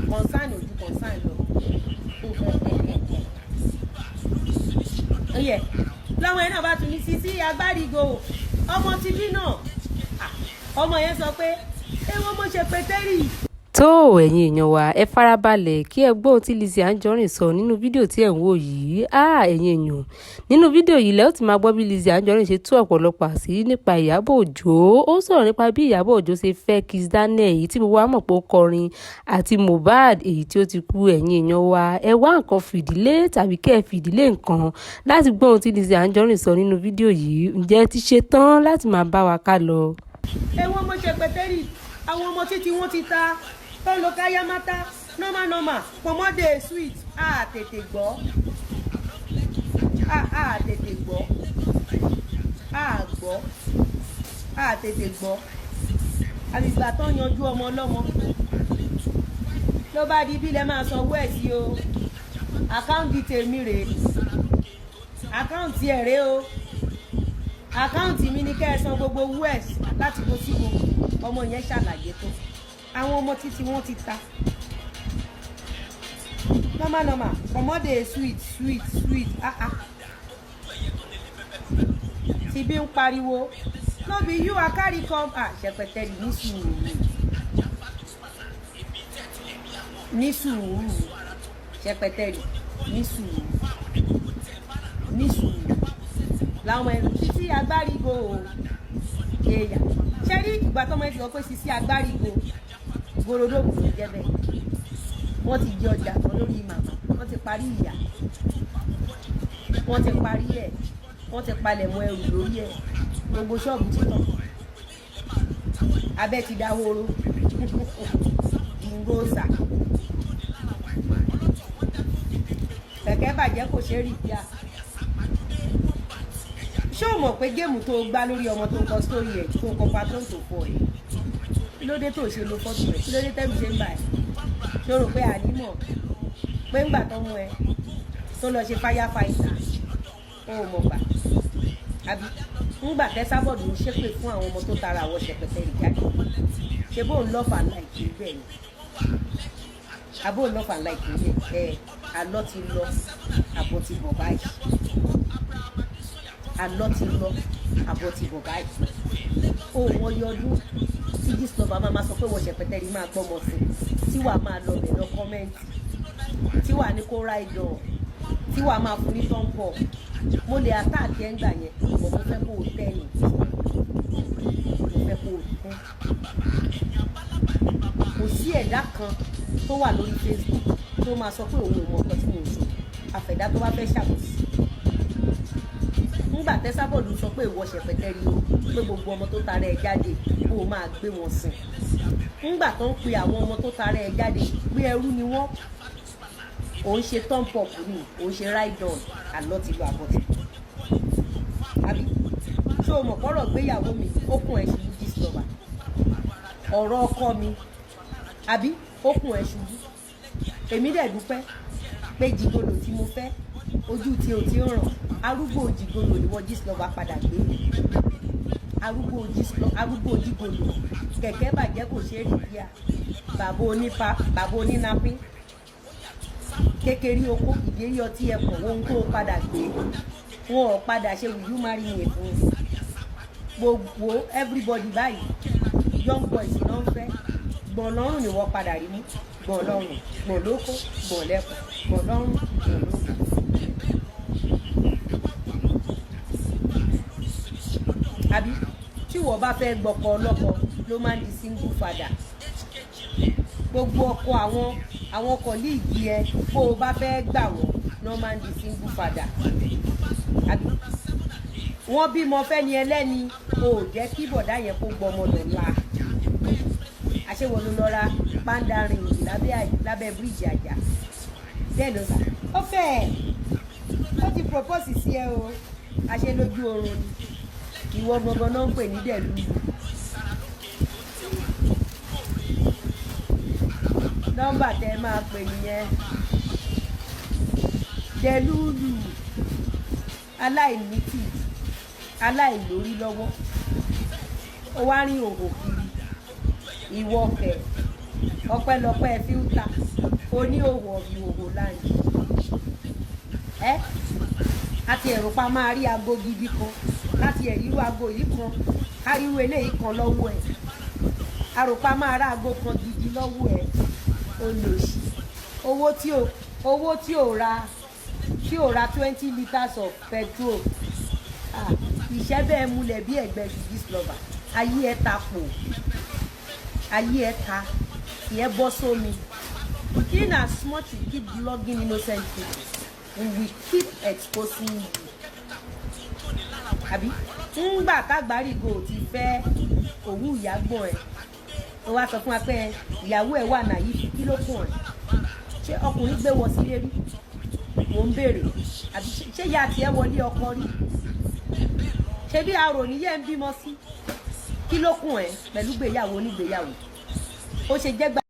Concern ojú concern lọ. Oyè lọ́wọ́ ẹ̀ náà bá tún ní Sisi Agbárigo, ọmọ tibí náà. Ah, ọmọ yẹn sọ pé ewo mo ṣe pétérì. Tó ẹ̀yin èèyàn wa, ẹ farabalẹ̀ kí ẹ gbọ́ ohun tí Lizzy Anjorin sọ nínú fídíò tí ẹ̀ ń wò yìí. Á ẹ̀yin èèyàn, nínú fídíò yìí lẹ́ ó ti máa gbọ́ bí Lizzy Anjorin ṣe tú ọ̀pọ̀lọpọ̀ àṣírí nípa Ìyábọ̀ Òjó. Ó sọ̀rọ̀ nípa bí Ìyábọ̀ Òjó ṣe fẹ́ Kizz Daniel, èyí tí gbogbo wa mọ̀ pé ó kọrin, àti Mohbad, èyí tí ó ti kú. Ẹ̀yin èèyàn wa, ẹ wá nǹkan fìdílé tàbí kẹ́ ẹ fìdílé nǹkan láti gbọ́ ohun tí Lizzy Anjorin sọ nínú fídíò yìí. Ǹjẹ́ ẹ ti ṣe tán láti máa bá wa ká lọ? Ewo mo ṣe pétérì. Àwọn ọmọ títí wọn ti ta tó ń lo káyámátá normal normal, pọ̀mọ́ dey sweet. Á tètè gbọ́, á tètè gbọ́, á gbọ́, á tètè gbọ́. Àbígbà tó ń yanjú ọmọ ọlọ́mọ ló bá di bí lẹ máa sanwó ẹ̀ sí o. Account tèmi rèé, account ẹ̀ rèé o. Account mi ní kẹ́ ẹ san gbogbo owó ẹ̀ láti kó síbo. Ọmọ yẹn ṣàlàyé tó àwọn ọmọ títí wọ́n ti ta normal normal, ọmọ dey sweet sweet sweet. Ah ah, tí bí ń pariwo, "No be you I carry come." Ah, ṣẹpẹtẹ, ní sùúrù, ní sùúrù. Ṣẹpẹtẹ, ní sùúrù, ní sùúrù. Làwọn ẹrù títí agbárigo o. Èèyàn ṣe rí ìgbà tọmọ ẹ ti sọ pé Sisi Agbárigo gorodóògùn ló jẹ́ bẹ́ẹ̀. Wọ́n ti jẹ ọjà tán lórí màmá, wọ́n ti parí ìyà, wọ́n ti parí ẹ̀, wọ́n ti palẹ̀ mọ́ ẹrù lórí ẹ̀. Gbogbo ṣọ́ọ̀bù ti tàn, abẹ́ ti dahoro ìrosà. Kẹ̀kẹ́ bàjẹ́, kò ṣeé rí bíà. Ṣé o mọ̀ pé game tó gbá lórí ọmọ tó kọ sórí ẹ̀, tó kọ patron tó fọ ẹ̀, kí ló dé tó ṣe lo fọ́tò ẹ̀? Kí ló dé tẹ́mi ṣe ń bà ẹ́? Ṣé o rò pé ànímọ̀ pé ńgbà tó mú ẹ tó lọ ṣe firefighter, o ò mọ̀ gbà? Àbí ńgbà tẹ́sábọ̀dù ń ṣépè fún àwọn ọmọ tó tara àwọ̀ ṣẹpẹtẹ rì jáde, ṣe bóun lọ́fà láìpẹ́ bẹ́ẹ̀ ni? Àbó lọ́fà láìpẹ́ bẹ́ẹ̀ ẹ? Àlọ́ ti lọ, àbọ̀ ti bọ̀ báyìí. Àlọ́ ti lọ, àbọ̀ ti bọ̀ báyìí. Ó wọ́n yọdún tí Gistlover máa ma sọ pé wọ́n ṣẹpẹtẹ rí máa gbọ́mọ sí, tí wàá máa lọ bẹ̀ lọ comment, tí wàá ní kó ride on, tí wàá máa fún ní tọ́ǹpọ̀. Mo lè attack ẹ̀ ń gbà yẹn bọ̀. Mo fẹ́ kó o tẹ́ ni, mo fẹ́ kó o tẹ́. Kò sí ẹ̀dá kan tó wà lórí Facebook tó máa sọ pé òun ò mọ nǹkan tí mò ń sọ, àfẹ̀dá tó bá fẹ́ ṣàbòsí. Ńgbà tẹ́sábọ̀dù sọ pé ìwọ ṣẹ̀pẹ̀tẹ̀ rí o, pé gbogbo ọmọ tó tara ẹ̀ jáde kó o máa gbé wọn sìn, ńgbà tó ń pe àwọn ọmọ tó tara ẹ̀ jáde pé ẹrú ni wọ́n, òun ṣe thumb up ni, òun ṣe ride on. Àlọ́ ti lọ, àbọ̀ ti àbí? Ṣé o mọ̀ kọ́rọ̀ gbéyàwó mi ó kún ẹ̀ ṣubú, Gistlover? Ọ̀rọ̀ ọkọ mi àbí ó kún ẹ̀ ṣubú? Èmi dẹ̀ dúpẹ́ pé jìgolo tí mo fẹ́ ojú tí o ti ń ràn. Arúgbó jìgolo ni wọ́n Gistlover padà gbé. Arúgbó Gistlover, arúgbó jìgolo. Kẹ̀kẹ́ bàjẹ́, kò ṣeé rí bíà. Bàbá onípa, bàbá onínapín kékeré oko ìdérí ọtí ẹkọ, ohun tó padà gbé wọn ò padà ṣe will you marry me fún gbogbo everybody báyìí. Young boys náà ń fẹ́ gbọ̀n lọ́rùn ni wọ́n padà rí mú. Gbọ̀n lọ́rùn, gbọ̀n lóko, gbọ̀n lẹ́kọ̀ọ́, gbọ̀n lọ́rùn, gbọ̀n lóko. Àbí tí wọ́n bá fẹ́ gbọ́kọ ọlọ́kọ ló máa ń di single father. Gbogbo ọkọ àwọn colleague ẹ, bó o bá fẹ́ gbà wọ́n ló máa ń di single father. Àbí wọ́n bímọ fẹ́ni ẹlẹ́ni, o ò jẹ́ kí bọ̀dá yẹn kó gbọmọ lọ́la. Àṣewọ̀ ló lọ ra panda ring lábẹ́ bíríìjì àjà bẹ́ẹ̀ ló sà. Ó fẹ́ ẹ̀, ó ti propose sí ẹ o. Àṣẹ lójú oorun ni ìwọ gangan náà ń pè ní dẹ̀lú. Nọ́mbà tẹ máa pè nìyẹn, dẹ̀lúlù aláìnítì, aláìlórí lọ́wọ́. Ó wá rí òhò kiri ìwọ kẹ̀. Ọpẹ́lọpẹ́ filter oní òwò ìhòòhò láǹjì ẹ àti ẹ̀rù pa máa rí aago gidi kan láti ẹ̀rírú aago yìí kan, káríwú eléyìí kan lọ́wọ́ ẹ̀. Àròpá máa rá aago kan gidi lọ́wọ́ ẹ̀. Olòṣì, owó tí ò ra 20 litres of petrol. Ah, ìṣẹ́ bẹ́ẹ̀ múlẹ̀ bí ẹ̀gbẹ́ Gistlover. Ayé ẹ̀ ta pò, ayé ẹ̀ ta ìyẹn bọ́ sómi. In as much you keep blogging innocent people, we will keep exposing you. Àbí ńgbà tágbárígò ti fẹ́ òwú ìyàgbọ́n ẹ̀, ó wá sọ fún wa pé ìyàwó ẹ̀ wà náà yìí, kí ló kàn ẹ́? Ṣé ọkùnrin gbé wọ sílé rí? Mò ń béèrè. Àbí ṣé ìyá tiẹ̀ wọlé ọkọ rí? Ṣé bí arò níyẹn ń bímọ sí? Kí ló kàn ẹ́ pẹ̀lú gbéyàwó onígbéyàwó? Ó ṣe jẹ́ gbà.